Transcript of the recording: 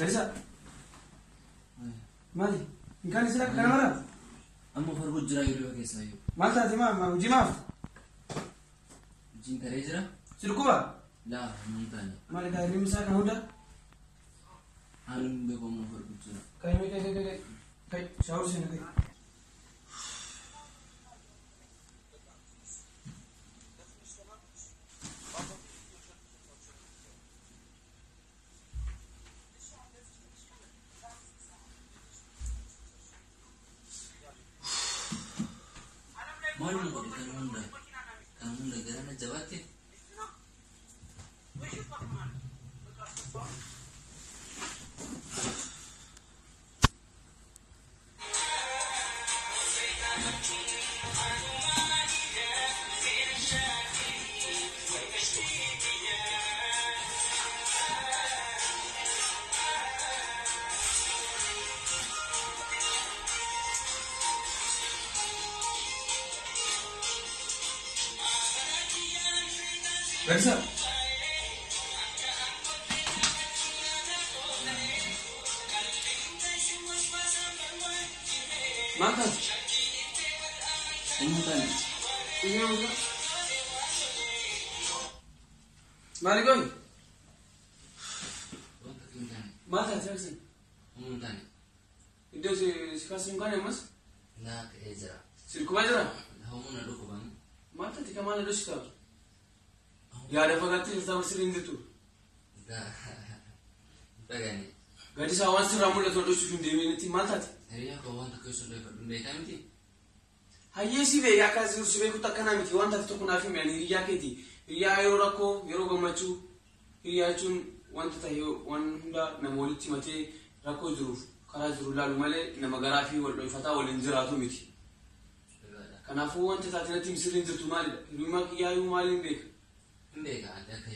Gadisaa. Maali? Hinkaan isin akka kana maraa? Amma fargu jira yeroo keessaa iyyuu. Maal taate maa hojii maaf? Hojiin taree jira? Si dhukkuba? Laa hin taane. Maali kaa hirribni isaa kan hunda? Haalli hin beeku amma fargu jira. Kai kai kai kai kai shaawur seena kai. Maaluma godhe kana hunda? Kana hunda garana jabaatte? Gadisaa. Maal taate? Hin taane. Maali gooni? Wanta hin taane. Maal taate agarsiisa? Hin taane. Iddoo si kaasuu hin kaane ammas? Laa ka'ee jira. Si dhukkubaa jira? Humna dhukkuban. Maal taate kan maal iddoo si kaasu? Yaada fagaattee jirta sirrii hin jirtu. Dhagani. Gadisaa waan sirraa mul'atu hodhuuf hin deeminitti maal taate? Hiriyaa koo wanta keessa dhoofadhu beekaa miti. Hayyee si beekaa akka si beekutti akkanaa miti waan taate tokko naaf himi ani hiriyaa keeti. Hiriyaa yeroo rakkoo yeroo gammachuu hiriyaa jechuun wanta ta'e waan hunda nama walitti himatee rakkoo jiruuf karaa jiru ilaalu malee nama garaa fi wal dho'ifataa waliin jiraatu miti. Kanaafuu wanta taate natti sirrii hin jirtu maalidha? Hiriyummaa kiyyaayyuu maaliin beeka? Hin beekaa adda akka